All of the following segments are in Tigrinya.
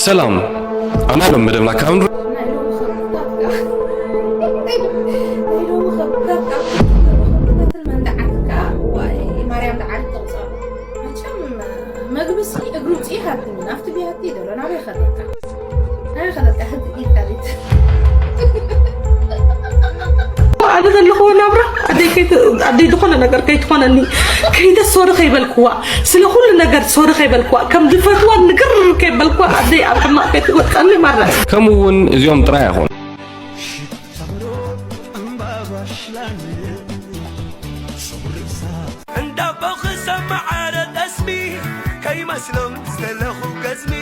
ሰላም፣ ኣና ሎም መደብና ካብ ንር- መግብሲ እግሩ ውፅኢ ሃትኒ ናብቲ ቢያቲ ይደሎ ናበይ ኸደካ ናበይ ኸደካ ሕዚ ኢልካ ቤት ኣነ ዘለኹዎ ናብራ ኣደይ ከይት- ኣደይ ዝኾነ ነገር ከይትኾነኒ ከይተ ሶሪ ከይበልክዋ ስለ ኩሉ ነገር ሶሪ ከይበልክዋ ከም ዝፈትዋ ንግር ከይበልክዋ ኣደይ ኣብ ሕማቕ ከይትወድቀኒ ማራ ከምኡ እውን እዚኦም ጥራይ ኣይኾኑ። እንዳቦ ክሰማዓረ ጠስሚ ከይመስሎም ዝተለኹ ገዝሚ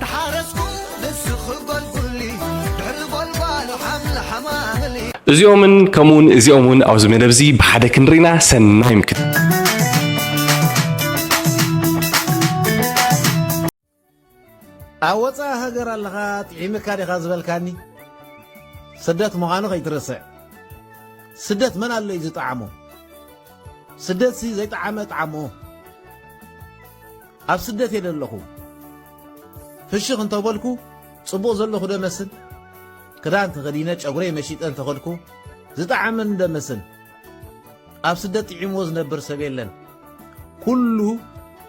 ተሓረስኩ ንስኺ ጎልጉሊ ድሕሪ ጎልጓሉ ሓምሊ ሓማምሊ እዚኦምን ከምኡውን እዚኦም እውን ኣብዚ መደብ እዚ ብሓደ ክንርኢና ሰናይ ምክት ኣብ ወፃኢ ሃገር ኣለኻ ጥዒምካ ዲኻ ዝበልካኒ ስደት ምዃኑ ከይትርስዕ ስደት መን ኣሎ እዩ ዝጠዓሞ ስደት ሲ ዘይጠዓመ ጠዓሞ ኣብ ስደት እየ ዘለኹ ፍሽኽ እንተበልኩ ፅቡቕ ዘለኹ ደመስል ክዳን ተኸዲነ ጨጉረይ መሺጠ እንተኸድኩ ዝጠዓመኒ ደመስል ኣብ ስደት ጥዒምዎ ዝነብር ሰብ የለን ኩሉ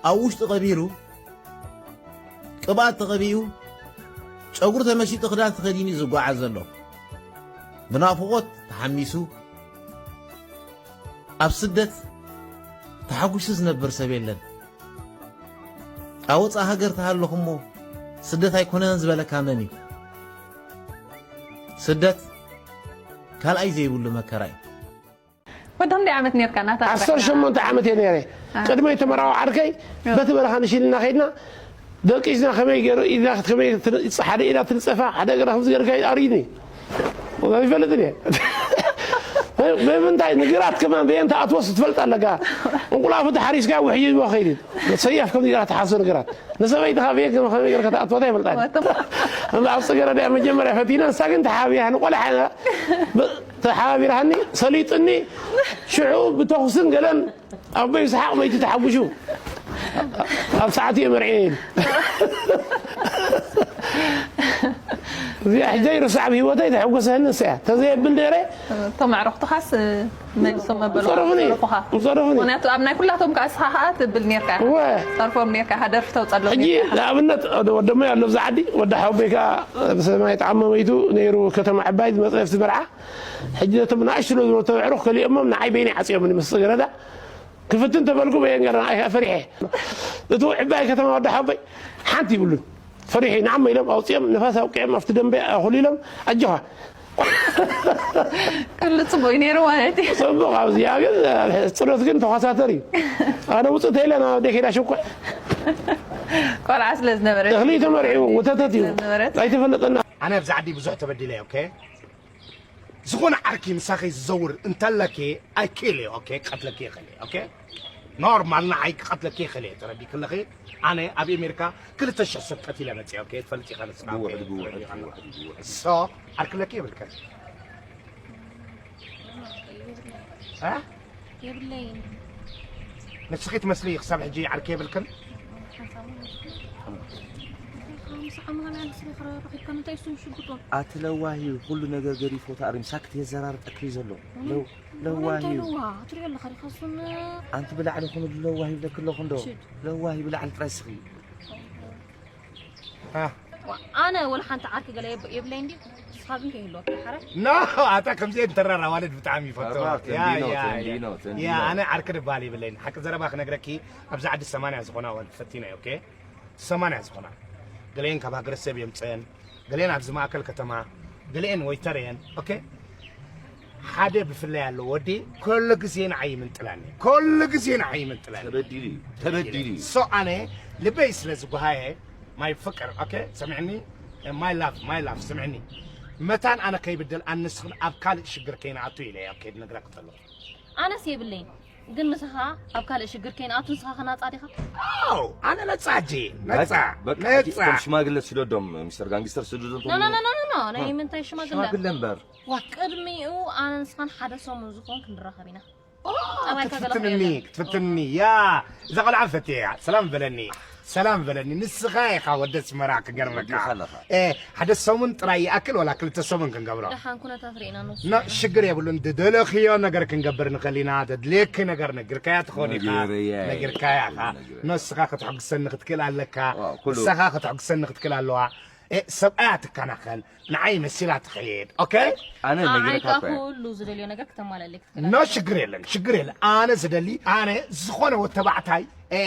ኣብ ውሽጢ ቀቢሩ ቅብኣት ተቐቢኡ ጨጉሩ ተመሺጡ ክዳን ተኸዲኑ እዩ ዝጓዓዝ ዘሎ ብናፍቖት ተሓሚሱ ኣብ ስደት ተሓጒሱ ዝነብር ሰብ የለን ኣብ ወፃእ ሃገር ተሃለኹሞ ስደት ኣይኮነን ዝበለካ መን እዩ ስደት ካልኣይ ዘይብሉ መከራ እዩ ወዲ ክንደይ ዓመት ነርካ ናታ ዓሰርተ ሸሞንተ ዓመት እየ ነይረ ቅድመይ ተመራዊ ዓርከይ በቲ በረኻ ንሽልና ከይድና ደቂስና ከመይ ገይሩ ኢድና ከመይ ትንጽ- ሓደ ኢዳ ትንጸፋ ሓደ እግራ ከምዚ ገርካ ኣርዩኒ ይፈልጥን እየ ብምንታይ ንግራት ከማን በየን ተኣትወስ ትፈልጥ ኣለካ እንቁላፉ ተሓሪስካ ውሕይዎ ከይድ ሰያፍ ከምዚ ገራ ተሓሶ ንግራት ንሰበይትኻ በየን ከመ- ከመይ ገርካ ተኣትወታ ይፈልጣ ኣብ ጽገረዳ መጀመርያ ፈቲና ንሳ ግን ተሓቢያ ንቆልዓ ተሓባቢርሃኒ ሰሊጥኒ ሽዑ ብተኹስን ገለን ኣቦይ ይስሓቕ መይቱ ተሓጉሹ ኣብ ሰዓት እየ መርዒ ኢሉ እዚኣ ሕጂ ይርሳዕ ኣብ ህይወተይ ተሐጎሰኒ ንሳ እያ ተዘየብል ነይረ እቶም ኣዕሩኽትኻስ መሊሶም መበሉ ምፀረፉኒ። ምፀረፉኒ ምክንያቱ ኣብ ናይ ኩላቶም ከዓ እስኻ ከዓ ትብል ነርካ እወ ጸርፎም ነርካ ኢኻ ደርፊ ተውፀሎም ሕጂ ነርካ ኢኻ። ንኣብነት ወደሞ ኣሎ ብዛ ዓዲ ወዲ ሓወቦይ ከዓ ብሰማይ ጣዕሞ መይቱ ነይሩ ከተማ ዕባይ ዝመፀ ኣብቲ መርዓ ሕጂ ነቶም ንኣሽቱ ስለ ዝበሉ ተብዕሩኽ ከሊኦሞም ንዓይ በይነይ ዓፅዮምኒ ምስ ፅገረዳ ክፍትን ተበልኩ በየን ገረና ኣይከ ፈሪሐ እቲ ዕባይ ከተማ ወዲ ሓወቦይ ሓንቲ ይብሉን ፈሪሐ ንዓሞ ኢሎም ኣውፅኦም ንፋስ ኣውቅዖም ኣብቲ ደንበ ኣኹሊሎም ኣጆኻ ኩሉ ፅቡቅ እዩ ነይሩ ማለት እዩ ፅቡቅ ኣብዚኣ ግን ፅሎት ግን ተኳሳተር እዩ ኣነ ውፅእ ተይለ ናብ ደይ ከይዳ ሽኩዕ ቆልዓ ስለ ዝነበረ እኽሊ ተመርዒ ወተተት እዩ ኣይተፈለጠና ኣነ ኣብዚ ዓዲ ብዙሕ ተበዲለ ኦኬ ዝኾነ ዓርኪ ምሳኺ ዝዘውር እንተለኪ ኣይክእል እየ ኦኬ ቀትለኪ ይኽእል እየ ኦኬ ኖርማል ንዓይ ክቐትለኪ ይኽእል እየ ተረዲክለኺ ኣነ ኣብ ኤሜሪካ ክልተ ሽሕ ሰብ ቀቲለ መፅእ ኦኬ ትፈልጥ ኢኻ ንስኻ ብውሕድ ብውሕድ ብውሕድ ብውሕድ ሶ ዓርክለኪ የብልከን የብለይን ንስኺ ትመስሊ ክሳብ ሕጂ ዓርኪ የብልክን ሓንሳብ ሓንሳብ ምስ ዓመኻ ናይ ኣንስሪ ክረኺብካ ምንታይ እሱ ሽጉጦ ኣቲ ለዋሂ ኩሉ ነገር ገዲፎ ተኣሪም ሳክት የዘራርጠክሪ ዘሎ ለው ለዋሂ እዩ ለዋ ትሪኦ ኣለኻ ዲኻ እሱን ኣንቲ ብላዕሊ ኩኑ ለዋሂ ይብለክ ኣለኹ እንዶ ሽድ ለዋሂ ብላዕሊ ጥራይ ስኺ ኣነ ወላ ሓንቲ ዓርኪ ገለ የብ- የብለይ እንዲ ንስኻ ግን ከይህልወካ ሓረ ኖ ኣታ ከምዚአን ተራር ኣዋልድ ብጣዕሚ ይፈትዋ ተራር ያ ተንዲኖ ያ ተንዲኖ ያ ተንዲኖ ኣነ ዓርኪ ድበሃል የብለይን ሓቂ ዘረባ ክነግረኪ ኣብዚ ዓዲ ሰማንያ ዝኾና ኣዋልድ ፈቲነ ኦኬ ሰማንያ ዝኾና ገለየን ካብ ሃገረሰብ የምፅአን ገለየን ኣብዚ ማእከል ከተማ ገለየን ወይተር እየን ኦኬ ሓደ ብፍላይ ኣሎ ወዲ ኮሎ ግዜ ንዓይ ይምንጥላኒ ኮሎ ግዜ ንዓይ ይምንጥላኒ ተበዲሉ እዩ ተበዲሉ እዩ so ኣነ ልበይ ስለ ዝጓሃየ my ፍቅር okay ስምዕኒ my love my love ስምዕኒ መታን ኣነ ከይብደል ኣንስኽን ኣብ ካልእ ሽግር ከይንኣቱ ኢለ እየ okay ድነግረክ ዘለኹ ኣነስ የብለይን ግን ንስኻ ኣብ ካልእ ሽግር ከይንኣቱ ንስኻ ከናጻ ዲኻ? ኣው ኣነ ነጻ እጂ ነጻ ነጻ ሽማግለ ስደዶም ሚስተር ጋንግስተር ስደዶም no no no no no ናይ ምንታይ ሽማግለ ሽማግለ እምበር ዋ ቅድሚኡ ኣነ ንስኻን ሓደ ሰሙን ዝኾን ክንራኸብ ኢና ኣባይ ከገለ ክትፍትንኒ ክትፍትንኒ ያ እዛ ቆልዓ ፈትየ እያ ሰላም በለኒ ሰላም በለኒ። ንስኻ ኢኻ ወዲ ኣስመራ፣ ክገርመካ። ወድኻ ኣለኻ። እ፣ ሓደ ሰሙን ጥራይ ይኣክል፣ ወላ ክልተ ሰሙን ክንገብሮ። ደሓን ኩነታት ርኢና ንወስድ ኖ፣ ኢና። ሽግር የብሉን። ዝደለኽዮ ነገር ክንገብር ንኽእል ኢና። ዘድልየኪ ነገር ነጊርካያ ትኾን ኢኻ። ነጊረያ እየ። ነጊርካያ ኢኻ። ነጊረያ። ኖ፣ ንስኻ ከተሐጉሰኒ ክትክእል ኣለካ። ዋው፣ ኩሉ። ንስኻ ከተሐጉሰኒ ክትክእል ኣለዋ። እ፣ ሰብኣያ ትከናኸን። ንዓይ መሲላ ትኸይድ። ኦኬ? ኣነ ንዓይ ነጊረካ ከኣ እኮ እየ። ኩሉ ዝደልዮ ነገር ክተማላልክ ኖ፣ ሽግር የለን፣ ሽግር የለን። ኣነ ዝደሊ፣ ኣነ ዝኾነ ወዲ ተባዕታይ፣ እ፣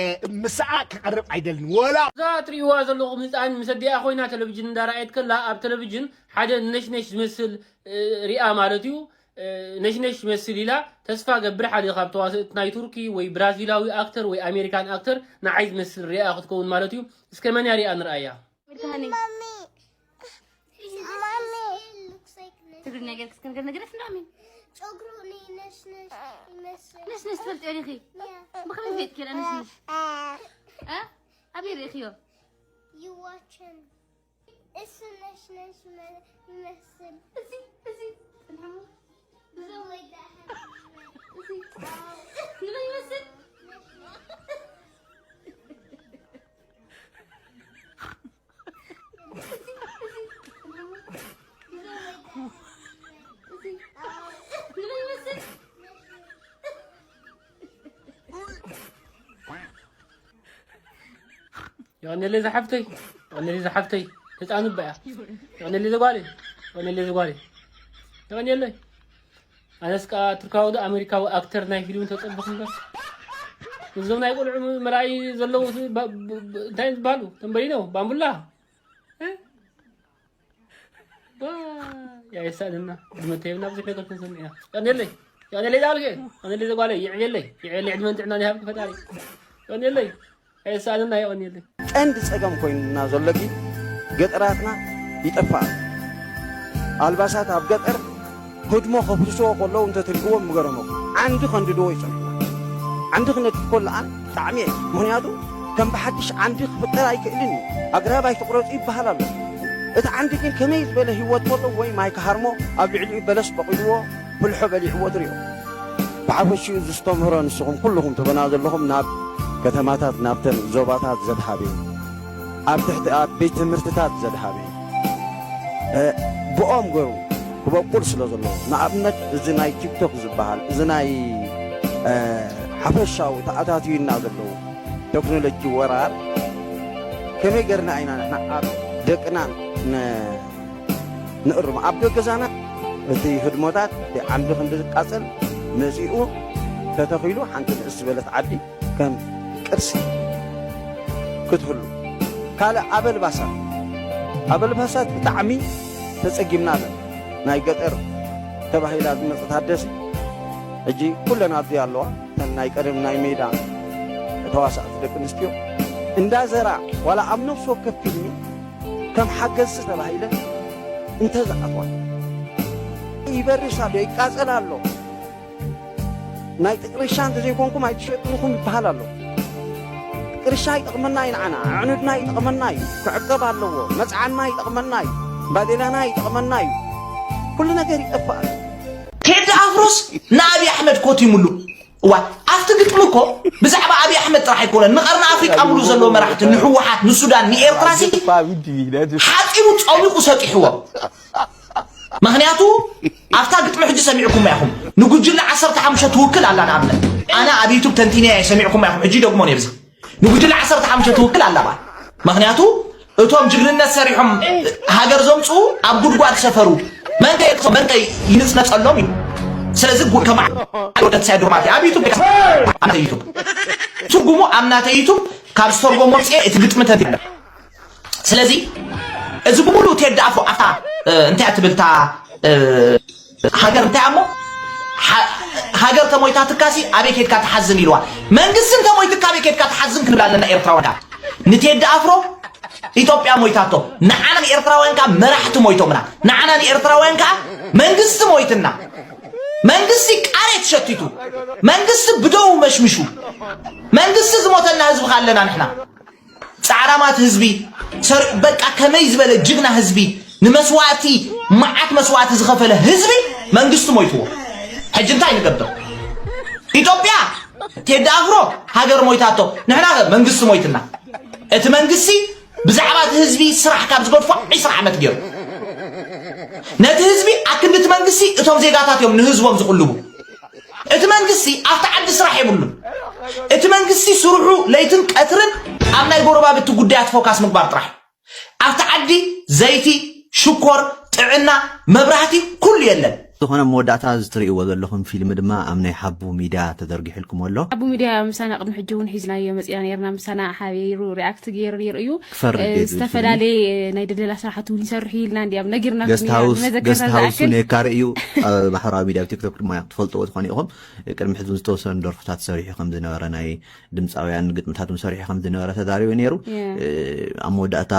ምስ ሰብኣ ክቐርብ ኣይደልን። ወላ እዛ ትርእይዋ ዘለኹም ህፃን ምስ ኣዲኣ ኮይና ቴሌቪዥን እንዳረኣየት ከላ ኣብ ቴሌቪዥን ሓደ ነሽነሽ ዝመስል እ፣ ሪኣ ማለት እዩ። እ፣ ነሽነሽ ዝመስል ኢላ ተስፋ ገብር ሓደ ካብ ተዋሰእቲ ናይ ቱርኪ ወይ ብራዚላዊ ኣክተር ወይ ኣሜሪካን ኣክተር ንዓይ ዝመስል ሪኣ ክትከውን ማለት እዩ። እስከ መን እያ ሪኣ ንርኣያ። Mommy. Mommy. Looks like ትግርኛ ገርክስ ክንገር ነገር ስንዳሚ ጨጉሩ ነሽነሽ ይመስል። ነሽ ነሽ ትፈልጥ ዲኺ ብኸመይ ትፈልጥ ከላ ነሽ ነሽ እ ኣበይ ርኢኽዮ You watch him. እሱ ነሽነሽ ይመስል። እዚ እዚ ጽንሐሞ ብዘወይ እዚ ንመን ይመስል የቐኔለይ ዝሓፍተይ፣ የቐኔለይ ዝሓፍተይ፣ ህፃን እባ እያ። የቐኔለይ ዘጓለይ፣ የቐኔለይ ዘጓለይ፣ የቐኔለይ። ኣነስ ከዓ ቱርካዊ ዶ ኣሜሪካዊ ኣክተር ናይ ፊልም ተፀብኹ እምበር እዞም ናይ ቆልዑ መርኣይ ዘለዉ ስ- ባ- ብ- ብ- እንታይ ዝበሃሉ ተንበሪኖ ባምቡላ እ? ዋ፣ ያ የሳእንና ድመተይብና ብዙሕ ነገር ክንሰምዕ ኢና። የቐኔለይ፣ የቐኔለይ ዛልከ፣ የቐኔለይ ዘጓለይ፣ ይዕብየለይ፣ ይዕብየለይ ዕድመን ጥዕናን ይሃብኪ ፈጣሪ። የቐኔለይ፣ ኣየሳእንና የቐኔለይ። ቀንዲ ጸገም ኮይኑና ዘሎ ግን ገጠራትና ይጠፍእ ኣሎ። ኣልባሳት ኣብ ገጠር ህድሞ ከፍስስዎ ከለዉ እንተትርእይዎም ምገረመኩም። ዓንዲ ከንድድዎ ይጸንሑና። ዓንዲ ክነድድ ከሎ ኣነ ብጣዕሚ እየ። ምኽንያቱ ከም ብሓድሽ ዓንዲ ክፍጠር ኣይክእልን እዩ። ኣግራብ ኣይትቑረጹ ይበሃል ኣሎ። እቲ ዓንዲ ግን ከመይ ዝበለ ህይወት ከለዎ ወይ ማይ ክሃርሞ ኣብ ልዕሊኡ በለስ በቒልዎ ፍልሖ በሊዕዎ ትርእዮ። ብሓፈሽኡ ዘስተምህሮ ንስኹም ኩልኹም ትብና ዘለኹም ናብ ከተማታት ናብተን ዞባታት ዘድሃበ እዩ። ኣብ ትሕቲ ኣብ ቤት ትምህርትታት ዘድሃበ እዩ። እ፣ ብኦም ገሩ ክበቁል ስለ ዘለዎ ንኣብነት እዚ ናይ ቲክቶክ ዝበሃል እዚ ናይ እ፣ ሓፈሻዊ ተኣታትዩና ዘለዉ ቴክኖሎጂ ወራር ከመይ ገርና ኢና ንሕና ኣብ ደቅና ን- ንእርሞ ኣብ ገገዛና እቲ ህድሞታት እቲ ዓምዲ ክንዲ ዝቃጸል መጺኡ ተተኺሉ ሓንቲ ንእስ ዝበለት ዓዲ ከም ቅርሲ ክትህሉ ካልእ ኣበልባሳት ኣበልባሳት ብጣዕሚ ተጸጊምና ኣለና ናይ ገጠር ተባሂላ ዝመጸት ኣደሲ ሕጂ ኩለን ኣብዚ ኣለዋ እተን ናይ ቀደም ናይ ሜዳ ተዋሳእቲ ደቂ ኣንስትዮ እንዳ ዘራ ዋላ ኣብ ነፍሲ ወከፍ ፊልሚ ከም ሓገዝቲ ተባሂለ እንተዝኣትዋ ይበርስ ኣሎ ይቃጸል ኣሎ ናይ ጥቅርሻ እንተዘይኮንኩም ኣይትሸጥንኹም ይበሃል ኣሎ ቅርሻ ይጠቕመና እዩ ንዓና ኣዕኑድና ይጠቕመና እዩ ክዕቀብ ኣለዎ መፅዓና ይጠቕመና እዩ ባዴላና ይጠቕመና እዩ ኩሉ ነገር ይጠፍእ ኣሎ ቴዲ ኣፍሮስ ንኣብይ ኣሕመድ ኮቲሙሉ እዋ ኣብቲ ግጥሚ እኮ ብዛዕባ ኣብይ ኣሕመድ ጥራሕ ኣይኮነን ንቐርኒ ኣፍሪቃ ሙሉ ዘለዎ መራሕቲ ንህወሓት ንሱዳን ንኤርትራ ሲ ሓፂቡ ፀሚቑ ሰጢሕዎ ምኽንያቱ ኣብታ ግጥሚ ሕጂ ሰሚዕኩማ ኢኹም ንጉጅለ ዓሰርተ ሓሙሽተ ትውክል ኣላ ንኣብነት ኣነ ኣብ ዩቱብ ተንቲነ እየ ሰሚዕኩማ ኢኹም ሕጂ ደግሞ ነብዚ ንጉጅለ ዓሰርተ ሓሙሽተ ትውክል ኣላ ባል ምኽንያቱ እቶም ጅግንነት ሰሪሖም ሃገር ዘምፅኡ ኣብ ጉድጓድ ሰፈሩ መንከ መንከ ይንፅነፀሎም እዩ ስለዚ ከማዕ ወደት ሳይ ዱርማት ኣብ ዩቱብ ኣብ ዩቱብ ትርጉሙ ኣብ ናተ ዩቱብ ካብ ዝተርጎሞ ፅኤ እቲ ግጥሚ ተንቲነ ስለዚ እዚ ብምሉ ቴዲ ኣፍሮ ኣብታ እንታይ ትብል እታ ሃገር እንታይ ኣሞ ሃገር ተሞይታ ትካሲ ኣበይ ኬድካ ትሓዝን ኢልዋ መንግስቲ እንተሞይትካ ኣበይ ኬድካ ትሓዝን ክንብል ኣለና ኤርትራውያን ንቴዲ ኣፍሮ ኢትዮጵያ ሞይታቶ ንዓና ንኤርትራውያን ከዓ መራሕቲ ሞይቶምና ንዓና ንኤርትራውያን ከዓ መንግስቲ ሞይትና መንግስቲ ቃሬት ሸቲቱ መንግስቲ ብደው መሽምሹ መንግስቲ ዝሞተና ህዝቢ ካለና ንሕና ጻዕራማት ህዝቢ ሰር በቃ ከመይ ዝበለ ጅግና ህዝቢ ንመስዋእቲ መዓት መስዋእቲ ዝኸፈለ ህዝቢ መንግስቲ ሞይትዎ ሕጂ እንታይ ንገብር ኢትዮጵያ ቴዲ ኣፍሮ ሃገር ሞይታቶ ንሕና መንግስቲ ሞይትና እቲ መንግስቲ ብዛዕባ እቲ ህዝቢ ስራሕ ካብ ዝገድፎ ዒስራ ዓመት ገይሩ። ነቲ ህዝቢ ኣክንዲ እቲ መንግስቲ እቶም ዜጋታት እዮም ንህዝቦም ዝቕልቡ። እቲ መንግስቲ ኣብቲ ዓዲ ስራሕ የብሉን። እቲ መንግስቲ ስርሑ ለይትን ቀትርን ኣብ ናይ ጎረባብቲ ጉዳያት ፎካስ ምግባር ጥራሕ። ኣብቲ ዓዲ ዘይቲ፣ ሽኮር፣ ጥዕና፣ መብራህቲ ኩሉ የለን። ዝኾነ ኣብ መወዳእታ እዚ ትርእይዎ ዘለኹም ፊልም ድማ ኣብ ናይ ሓቡ ሚድያ ተዘርጊሑልኩም ኣሎ። ሓቡ ሚድያ ምሳና ቅድሚ ሕጂ እውን ሒዝናዮ መፂና ነርና። ምሳና ሓቢሩ ሪኣክት ገይሩ ነይሩ እዩ። ክፈርድ እ፣ እዩ ዝብል ዝተፈላለየ ናይ ድለላ ስራሕቲ እውን ይሰርሕ እዩ ኢልና እንዲያም ነጊርናኩም ገስት ኢና። ሃውስ፣ ንመዘከርታ ገስት ሃውስ ዝኣክል እውን የካሪ እዩ። ኣብ ማሕበራዊ ሚድያ ኣብ ቲክቶክ ድማ ትፈልጥዎ ትኾኑ ኢኹም። ቅድሚ ሕዚ ዝተወሰኑ ደርፍታት ሰሪሑ ከም ዝነበረ ናይ ድምፃውያን ግጥምታት እውን ሰሪሑ ከም ዝነበረ ተዛሪቡ ነይሩ። ያ። እ፣ ኣብ መወዳእታ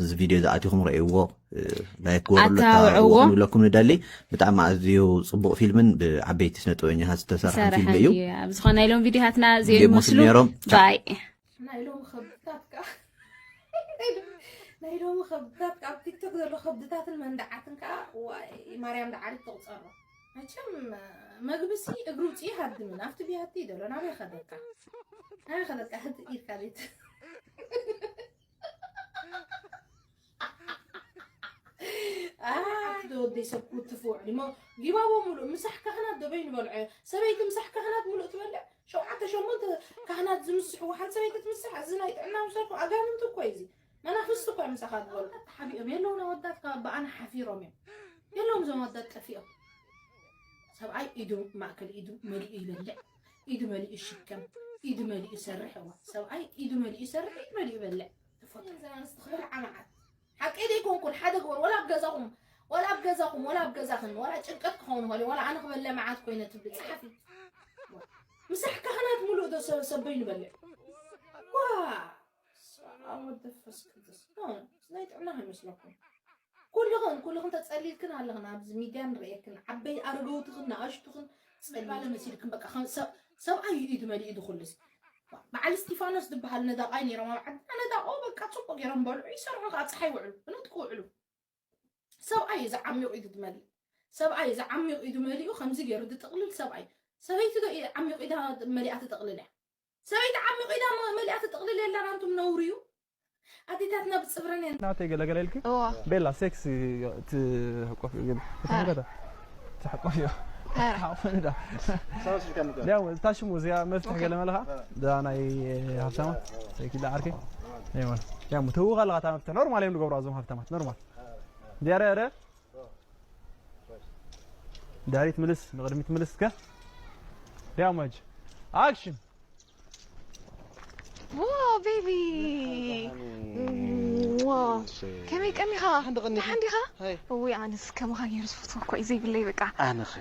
እዚ ቪድዮ ዝኣቲኹም ረእይዎ፣ እ፣ ላይክ ግበሩሉ፣ ኣታውዕዎ። ኣታውዕዎ ክንብለኩም ንደሊ። ብጣዕሚ ኣዝዩ ጽቡቕ ፊልምን ብዓበይቲ ስነ ጥበበኛታት ዝተሰርሐን ሰርሐን ፊልም እዩ። እዩ። ኣብ ዝኾነ ኢሎም ቪድዮታትና እዚኦም ጌም ይመስሉ። ወስድ ነይሮም። ቻው። ባይ። ናይ ሎሚ ከብድታት ከኣ፣ ናይ ሎሚ ከብድታት ከኣ፣ ኣብ ቲክቶክ ዘሎ ከብድታትን መንደዓትን ከኣ፣ ዋይ፣ ማርያም ደዓሊት ትቑጸሮ። መቸም መግብሲ እግሪ ውጽኢ ሃድምን፣ ኣብቲ ቢያቲ ይደሎ፣ ናበይ ኸደካ? ናበይ ኸደካ? ህድ ኢልካ ቤት። ኣቲ ዶ ወደይ ሰብ ክትፉ ውዕሊ። እሞ ጊባቦ ሙሉእ ምሳሕ ካህናት ዶ በይኑ በልዖ? ሰበይቲ ምሳሕ ካህናት ሙሉእ ትበልዕ? ሸውዓተ ሸሞንተ ካህናት ዝምስሕዎ ሓንቲ ሰበይቲ ትምስሕ? እዚ ናይ ጥዕና ምሳልኩም ኣጋንንቲ እኮ እዩ እዚ። መናፍስቲ እኮ እዮም ምሳኻ ዝበልዑ። ተሓቢኦም የለውን ኣወዳት ካብ ብኣና ሓፊሮም እዮም። የለውም እዞም ኣወዳት ጠፊኦም። ሰብኣይ ኢዱ ማእከል ኢዱ መሊኡ ይበልዕ፣ ኢዱ መሊኡ ይሽከም፣ ኢዱ መሊኡ ይሰርሕ። እዋ ሰብኣይ ኢዱ መሊኡ ይሰርሕ፣ ኢዱ መሊኡ ይበልዕ። ትፈቱ። እዛ ኣንስቲ ክበልዓ መዓት። ሓቀይ ደይኮንኩን ሓደ ግበር፣ ወላ ኣብ ገዛኹም፣ ወላ ኣብ ገዛኹም፣ ወላ ኣብ ገዛኽን፣ ወላ ጭንቀት ክኸውን ይኽእል እዩ፣ ወላ ኣነ ክበልዕ መዓት ኮይነ ትብሊ፣ ጸሓፊ። ምሳሕ ካህናት ሙሉእ ዶ ሰብ፣ ሰበይ ንበልዕ? ዋ! በስመ ኣብ ወወልድ ወመንፈስ ቅዱስ። ኖ፣ ናይ ጥዕና ከይመስለኩም። ኩልኽን፣ ኩልኽን ተጸሊልክን ኣለኽን፣ ኣብዚ ሚድያ ንርእየክን፣ ዓበይ ኣረገውትኽን፣ ንኣሽቱኽን፣ ጸሊባለ መሲልክን፣ በቃ፣ ከም ሰብ-፣ ሰብኣይ እዩ ኢዱ መሊኡ ድኹልስ። በዓል እስጢፋኖስ ዝበሃል ነዳቓይ ነይሮም ኣብ ዓድና፣ ነዳቖ በቃ ጽቡቕ ገይሮም በልዑ፣ ይሰርሑ፣ ከዓ ጸሓይ ይውዕሉ፣ ብነጥቂ ይውዕሉ። ሰብኣይ እዩ ዝዓሚቑ ኢዱ ዝመልእ። ሰብኣይ እዩ ዝዓሚቑ ኢዱ መሊኡ ከምዚ ገይሩ ዝጥቕልል ሰብኣይ። ሰበይቲ ዶ እየ ዓሚቑ ኢዳ መሊኣ ትጥቕልል እያ? ሰበይቲ ዓሚቑ ኢዳ መ-፣ መሊኣ ትጥቕልል የላን፣ ኣንቱም ነውሪ እዩ። ኣዴታትና ብጽብረን እየን። ናተይ ገለገለ ኢልኪ? እዋ። ቤላ ሴክስ ትሕቆፍ እዩ ግን። አ። ትሕቆፍ እዩ። አ። ትሕቆፍ እዩ። ሓቆፍን ዳ። ሳውስ ኢልካ ምገ። ያው እታ ሽሙ እዚኣ መፍትሕ ኦኬ። ገለ መለኻ? አ። እዛ ናይ ሃብታማ? አ። ሰይኪ ዳ ዓርኪ? ኣይዋ። ያው ምተውኻ ኣለኻ እታ መፍትሕ። ኖርማል እዮም ዝገብሩ እዞም ሃብታማት። ኖርማል። ዲያረ፣ ዲያረ? ዳሪት ምልስ፣ ንቕድሚት ምልስ እስከ። ሪያ ማጅ። ኣክሽን። ዋው ቤቢ። ዋው። ከመይ ቀኒኻ? ሓንዲ ቀኒኻ? ሓንዲኻ? ሃይ። እውይ፣ ኣነስ ከማኻ ገይሩ ዝፈትዎ እኮ እዩ ዘይብለይ በቃ። ኣነኸ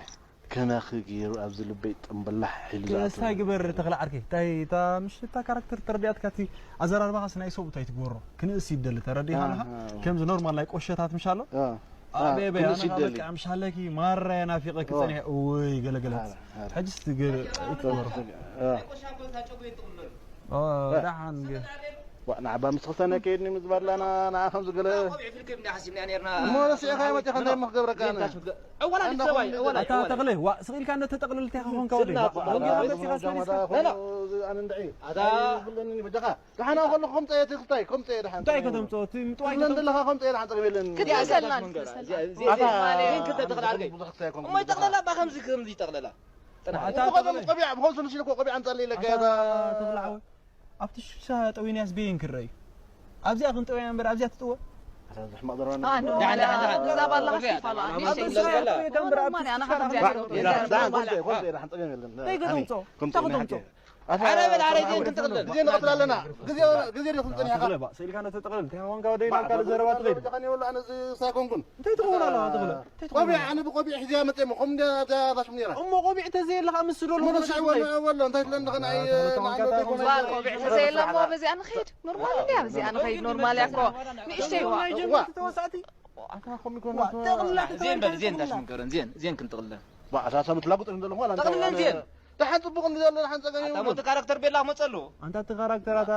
ከማኺ ገይሩ ኣብዚ ልበይ ጥምብላሕ ኢሉ ዝኣትዎ። እንታይ ግበር ተኽለ ዓርከይ? እንታይ እታ ምሽ እታ ካራክተር ተረዲኣትካ እቲ ኣዘራርባኻስ ናይ ሰብኡት ኣይትግበሮ። ክንእስ ይደሊ ተረዲኻ ኣለኻ? ኣሃ። ከምዚ ኖርማል ናይ ቆሸታት ምሽ ኣሎ? ኣዎ። ኣቤ፣ ኣቤ፣ ክንእስ ኣነ ይደሊ። በቃ ምሽ ኣለኪ ማራ ናፊቐኪ ኣዎ። ጸኒሐ። እውይ፣ ገለ ገለ። ኣረ፣ ኣረ። ሕጅስ ትግር-፣ ይትግበሮ። ኣዎ። ኦ፣ ደሓን ገ-፣ ዋ፣ ንዓባ ምስ ክልተ ነከይድኒ ምስ በላና፣ ንዓ ከምዚ ገለ። ቆቢዕ ፍልክም እንዳ ሓሲብና ነርና። እሞ ረሲዕካ መጺኻ እንታይ እሞ ክገብረካ ኣነ? ኣታ ተኽለ፣ ዋ፣ ስቕ ኢልካ እንዶ ተጠቕልል እንታይ ክኾንካ ወደይ? ስና ዋ፣ እኮ፣ ደንጊኻ ኣታ መጺኻ ስቕ ኢልካ። ስና እኮ፣ ኣነ እንድዒ። ኣታ ኣይብለኒ በጃኻ። ደሓን ከለኹ ከምፀ እየ ትክልታይ፣ ከምፀ እየ ደሓን እንታይ ፀገም የለን። ከተምፅኦ? እቲ ምጥዋይ ትብለን ዘለኻ ከምፀ እየ ደሓን ፀገም የለን። ክዲ ኣሰላን እዚኣ፣ እዚኣ፣ እዚኣ፣ ኣታ እዚኣ፣ ግን ክልተ ተኽለ ዓርከይ። ብዙሕ ክልተ ኣይኮንኩን እሞ በጃኻ። ይጠቕለላ፣ ባ ከምዚ፣ ከምዚ ይጠቕለላ። ጥራሕ። ኣታ እሞ ተኽለ። ቆቢዕ፣ ብኸምዚ ንስልኮ ቆቢዕ ኣምፃለይ ኢለካ እያ፣ ኣታ እታ ተኽለ ዓወይ። ኣብቲ ሽሻ ጠዊንያስ በየን ክረአ እዩ። ኣብዚኣ ክንጠውያ እምበር ኣብዚኣ ትጥወ? ኣታ ሕማቕ ዘረባ ኣነ ደሓን፣ ደሓን፣ ደሓን። እዛ ባላ ሓሲፋ ኣላ። ኣነ ኣብ ሸይጥ እዛ ዘረባ። ጥውያ እምበር ኣብቲ ኣነ ሽሻ ከምዚኣ ዋ፣ ገይሩ ደሓን፣ ደሓን፣ ከምዚ፣ ከምዚ፣ ደሓን፣ ፀገም የለን። እንታይ ኣነ፣ ከምዚ፣ ከምዚ፣ እንታይ ከምዚ፣ ከምዚ። ኣታ ኧረ በል፣ ኧረ ግዜ ክንጥቕልል። ግዜ ንቐትል ኣለና። ግዜ፣ ግዜ ዲኹም ጸኒሕካ? ተኽለ፣ ባ፣ ስኢልካ ነተጠቕልል። እንታይ ኾንካ ወደይ ናብ ካልእ ዘረባ ትኸይድ? ዲኻ እኔ ወላ ኣነ እዚ ሳይኮንኩን። እንታይ ትኸውን ኣለኻ ተኽለ? እንታይ ትኸውን ቆቢዕ፣ ኣለኻ? ኣነ ብቆቢዕ ሒዘያ መጽየ እሞ፣ ከም እንደ ኣብዛ ፋሽም ነይራ። እሞ ቆቢዕ ተዘየለኻ ምስ ዶ እሞ ለኹ ነስዒ ወሎ፣ ወሎ፣ እንታይ ትብለኒ ዲኻ? ንዓይ፣ ኣታ ንዓይ ተማንካ ወዲ እንታይ ኮን ኾንካ? ዋ፣ ቆቢዕ ተዘየለ እሞ በዚኣ ንኸይድ። ኖርማል እንድያ፣ በዚኣ ንኸይድ። ኖርማል እያ እኮ። ንእሽተይ ዋ። ጀምር ተዋሳእቲ። ኣታ ኸም ይኮን ዋ፣ ኣታ ጠቕልላ ዜን በል፣ ዜን ተጠቕልላ። ዳሽ ምንገረን፣ ዜን፣ ዜን ክንጥቕልለን። ዋ፣ ኣሳሳ ምትላጉ ጥርም ዘለኹ ኣላ። ጠቕልለን ዜን። ደሓን ጽቡቕ እንዲ ዘሎ፣ ደሓን ጸገም ኣታ የብሉን። ሞቲ ካራክተር ቤላ መጸሉ። ኣንታ እቲ ካራክተር ኣታ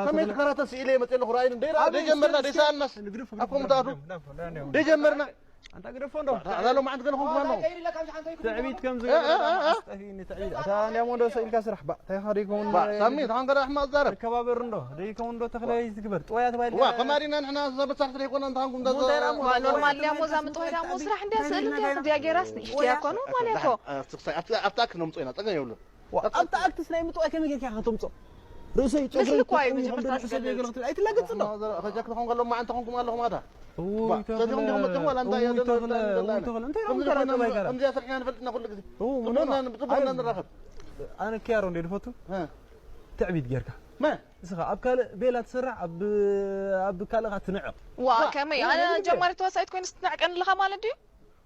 ከመይ ተኽለ። እቲ ካራክተር ስኢለ መጸ ኣለኹ፣ ራእይን ደይ ራ-፣ ኣብ ደይ ጀመርና፣ ደይ ሰኣልናስ። ንግድፍ፣ ኣብ ኮምታ ኣቱ። ንግድፍ፣ ንግድፍ፣ ንግድፍ። ደይ ጀመርና። ኣንታ ግደፎ እንዶ። እዛ ሎማዓንቲ ገለ ኾንኩም ኣለኹም። ትዕቢት ከም ዝገብር ኣስጠፊኒ ትዕቢት። ኣታ እንዲያሞ እንዶ ሰኢልካ ስራሕ። ባ፣ እንታይ ኢኻ ደይከውን ባ፣ ሳሚ፣ ታን ገለ ኣሕማቕ ዛረብ። ንከባበር እንዶ። ደይከውን እንዶ ተኽለ ይዝግበር። ጥዋያ ተባሂልካ ዋ፣ ከማዲና ንሕና ሰብ በጻሕቲ ደይኮና እንታንኩም እሞ እንታይ ደኣ እሞ ዋ፣ ኖርማል እንዲያሞ እዛ ምጥዋይ ደኣ እሞ ስራሕ እንዲያ ስእሊ እንዲያ ክዲያ ገይራስ ንእሽትያ ኮኑ ማለት እኮ። ኣብቲ ክሳይ-፣ ኣብቲ፣ ኣብቲ ኣክል ነው ምጽኢና፣ ጸገም የብሉን። ዋ፣ ኣብቲ ኣክትስ ናይ ምጥዋይ ከመይ ጌርካ ከተምጾ? ርእሰይ፣ ጸጉረይ፣ ምስሊ እኮ እዩ ተጠውዩ፣ መጀመርታ ከምዚ ርእሰይ ትገልጽ። ዘይገለኽት-፣ ኣይትላገጽ እንዶ። ከጃክ ትኾን ከሎ ማዓንታ ኾንኩም ኣለኹም ኣታ። እውይ፣ ዋ፣ ተኽለ፣ ሰቲኹም ድኹም መጥኹም ዋላ እንታይ እውይ፣ እያ ተኽለ፣ ደላ እውይ፣ ተኽለ፣ እንታይ ከምዚ ኢሎም ኮይና ተረከባ ይጋራ? ከምዚኣ ስርሕና ንፈልጥ ኢና ኩሉ ግዜ። እው፣ ጽቡቕና፣ ምኖ? ጽቡቕና ኣይ፣ ንራኸብ። ኣነ ኪያሮ እንደ ድፈቱ? እ። ትዕቢት ጌርካ። መ? እስኻ ኣብ ካልእ ቤላ ትስራሕ፣ ኣብ፣ ኣብ ካልእኻ ትንዕቕ። ዋ፣ ዋ፣ ከመይ? ዋ፣ ኣነ ዋ፣ ጀማሪት ተዋሳኢት ኮይነ ስትንዕቀኒ ኣለኻ ማለት ድዩ?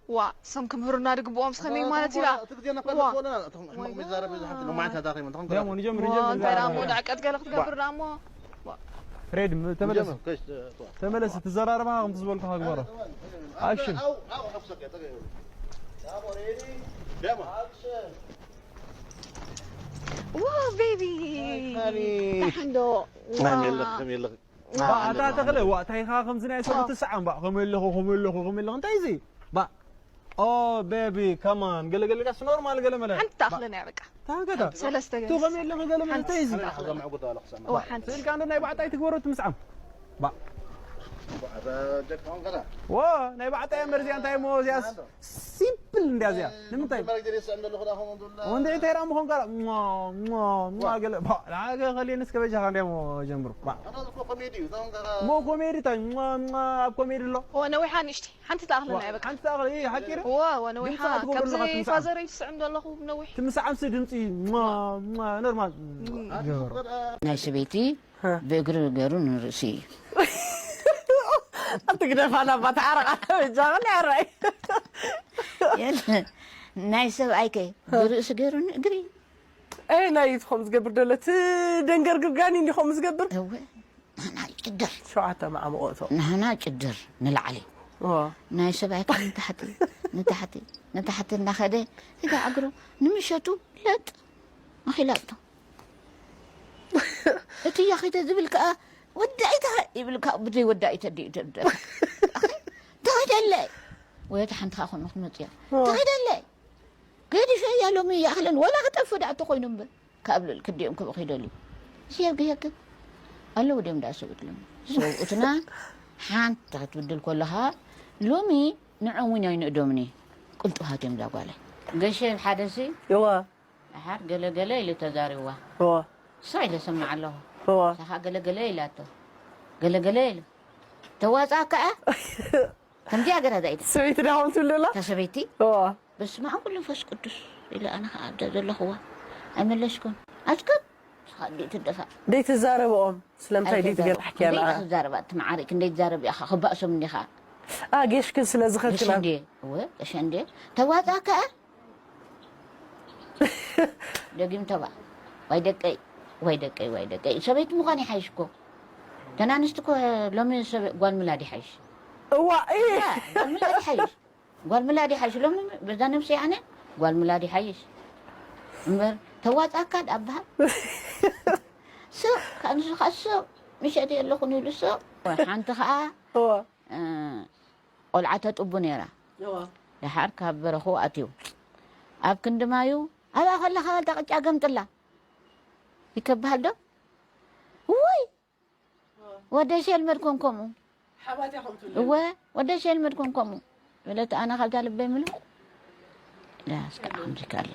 ዋ፣ ሰም ክምህሩና ድግብኦም ስኸመይ ማለት ኢላ። እቲ ግዜ ነፋልጥ ዋ። ከለና፣ እቶም ሕማቕ ወይ ዛረብ ዝሓፍቲ፣ ሎማዓንቲ ኣታ ከይመ፣ እንተኾን ደሞ ንጀምር፣ ዋ፣ ንጀምር፣ እንታይ ደኣ እሞ ንጀምር። ዳዕቀት ገለ ክትገብር ደኣ እሞ። ዋ። ፍሬድ፣ ም-፣ ተመለስ። ንጀምር፣ ከሽ-፣ ተዋ። ተመለስ፣ እቲ ዘራርባኻ ከም ትዝበልኩኻ ግበሮ። ኣይ፣ ኣክሽን። ኣው፣ ኣው፣ ሓኩሰካ፣ ጠገ-፣ ደሞ። ዋ፣ ቤቢ። ኣይ፣ ሃኒ። ደሓን ዶ? ከመይ ኣለኺ፣ ከመይ ኣለኺ? ዋ፣ ኣታ ተኽለ፣ ዋ፣ እንታይ ኢኻ ከምዚ ናይ ሰብ ዋ። ትስዓም፣ ባ፣ ከመይ ኣለኹ፣ ከመይ ኣለኹ፣ ከመይ ኣለኹ፣ እንታይ እዚ? ባ፣ ኦ፣ ቤቢ፣ ከማን፣ ገለ ገለ ዳስ ኖርማል ገለ መለ። ሓንቲ ባ፣ ተኣኽለና በቃ። ታገታ። ሰለስተ ገለ። ቱ ከመይ ኣለኹ፣ ገለ መለ፣ ሓንቲ እንታይ እዚ? ተኣኽለና። ዋ፣ ሓንቲ። ስእልካ እንዶ ናይ ባዕጣይ ትግበሮ ትምስዓም። ባ። ዋ፣ ናይ ባዕጣይ መርዚያ እንታይ እሞ እዚያስ? ሲምፕል እንዲያ እዚኣ። ንምንታይ? መጀመርያ ግዜ ይስዕም ዘሎ ክዳ ኸም እንዱላ። ወንደ እንታይ ራም ኾንካ? ሟ፣ ሟ፣ ሟ ዋ። ገለ። ባ፣ ላገ ኸሊን እስከ በጃኻ እንዲያ ሞ ጀምሩ። ባ። ኣና እኮ ኮሜዲ እዩ። እዛ ኸም ጋራ ሞ ኮሜዲ ታይ? ሟ፣ ሟ፣ ኣብ ኮሜዲ ኣሎ። ኦ፣ ነዊሓ ንእሽቲ። ሓንቲ ተኣኽለና ዋ፣ እያ በቃ። ሓንቲ ተኣኽለ፣ እይ፣ ሓቂረ? ዋ፣ ዋ፣ ነዊሓ። ድምፅኻ ትገብሩ ከምዚ ኣለኻ፣ ትምስዓም። ፋዘረይ ትስዕም ዘለኹ ነዊሕ። ትምስዓም ሲ ድምፂ፣ ሟ፣ ሟ፣ ኖርማል። እም። ገበሩ። ናይ ሰበይቲ ሀ። ብእግሪ ገሩ ንርእሲ እዩ። ኣትግደፋና፣ ባታ ዓረቓ በጃ ኸን ያራይ። የለ፣ ናይ ሰብኣይከ ሀ። ብርእሲ ገሩ ንእግሪ። ኤ፣ ናይ እቲ ኸም ዝገብር ደሎ፣ እቲ ደንገርግር ጋኒ እንዲ ኸም ዝገብር። እወ፣ ንሕና ጭድር። ሸውዓተ መዓሙቕ እቶ። ንሕና ጭድር ንላዕሊ። እወ። ናይ ሰብኣይከ ንታሕቲ፣ ንታሕቲ፣ ንታሕቲ እናኸደ፣ እጋ እግሩ ንምሸቱ ለጥ፣ ኣኺላጥቶ። እቲ ያኺተ ዝብል ከኣ፣ "ወዳኢታ" ይብል፣ ካብ ብዘይ ወዳኢተ ድዩ ተብደል? "ተኸደለይ፣ ወይ እቲ ሓንቲ ከኣ ኮኑ ክትመጽእ እያ። ኦ። ተኸደለይ፣ ገዲፈያ ሎሚ ይኣኽለን፣ ወላ ክጠፍእ ደኣ እንተኾይኑ እምበር፣ ካብ ልዕሊ ክዲኦም ክብኡ ኺደልዩ። እዚ የግየግብ ኣለዉ ድዮም ደኣ ሰብኡት ሎሚ?" ሰብኡትና ሓንቲ ክትብድል ከለኻ፣ ሎሚ ንዖም እውን ኣይንእዶምኒ፣ ቅልጡፋት እዮም እዛ ጓለይ። ገሸ ሓደ ሲ እዋ። ደሓር ገለ ገለ ኢሉ ተዛሪብዋ። እዋ። ንሳ ኢለ ሰምዓ ኣለኹ። እዋ። ንሳ ኸኣ ገለ ገለ ኢላቶ። ገለ ገለ ኢሉ። ተዋጽኣካ እያ? ከምዚኣ ገራ እዛ ኢድ። ሰበይቲ ደኣ ከምኡ ትብል ዘላ? እታ ሰበይቲ? እዋ። በስመ ኣብ ወወልድ ወመንፈስ ቅዱስ ኢለ ኣነ ኸኣ ኣብዛ ዘለኹዋ ኣይመለስኩን። ኣስከብ ንስኻ እንዲኡ ትደፋእ። ደይትዛረብኦም? ስለምንታይ ኣይትዛረብ-፣ ደይትገርሕኪ ኣላ? ክንደይ ክትዛረባ ትመዓሪ፣ ክንደይ ትዛረብ ኢኻ፣ ክባእሶም እንዲኻ። ኣ፣ ጌሽ ግን ስለ ዝኸድክና። ገሸ እንዴ? እወ፣ ገሸ እንዴ? ተዋጻካ? ደጊም ተባ። ዋይ ደቀይ፣ ዋይ ደቀይ፣ ዋይ ደቀይ። ሰበይቲ ምዃን ይሓይሽ እኮ። ተን ኣንስቲ እኮ ሎሚ ሰብ-፣ ጓል ምላድ ይሓይሽ። እዋ፣ እይ። እዋ፣ ጓል ምላድ ይሓይሽ። ጓል ምላድ ይሓይሽ። ሎሚ በዛ ነብሰይ ኣነ ጓል ምላድ ይሓይሽ። እምበር ተዋጻካ ደኣ በሃል። ስቕ፣ ከኣ ንሱ ከኣ ስቕ፣ ምሸት የለኹን ኢሉ ስቕ። ሓንቲ ከኣ፣ እዋ። እ፣ ቆልዓ ተጥቡ ነይራ። እዋ። ደሓር ካብ በረኹ ኣትዩ። ኣብ ክንዲ ማዩ፣ ኣብኣ ከለኻ በልታ ቅጫ ገምጥላ። ይከብሃል ዶ? ውይ! ወደይ ሸልመድኩን ከምኡ። ሓባትያ ከምኡ ትብለኒ። እወ፣ ወደይ ሸልመድኩን ከምኡ። በለት ኣነ ካብዛ ልበይ ምሉእ። ያ፣ እስከ ከምዚ ከላ።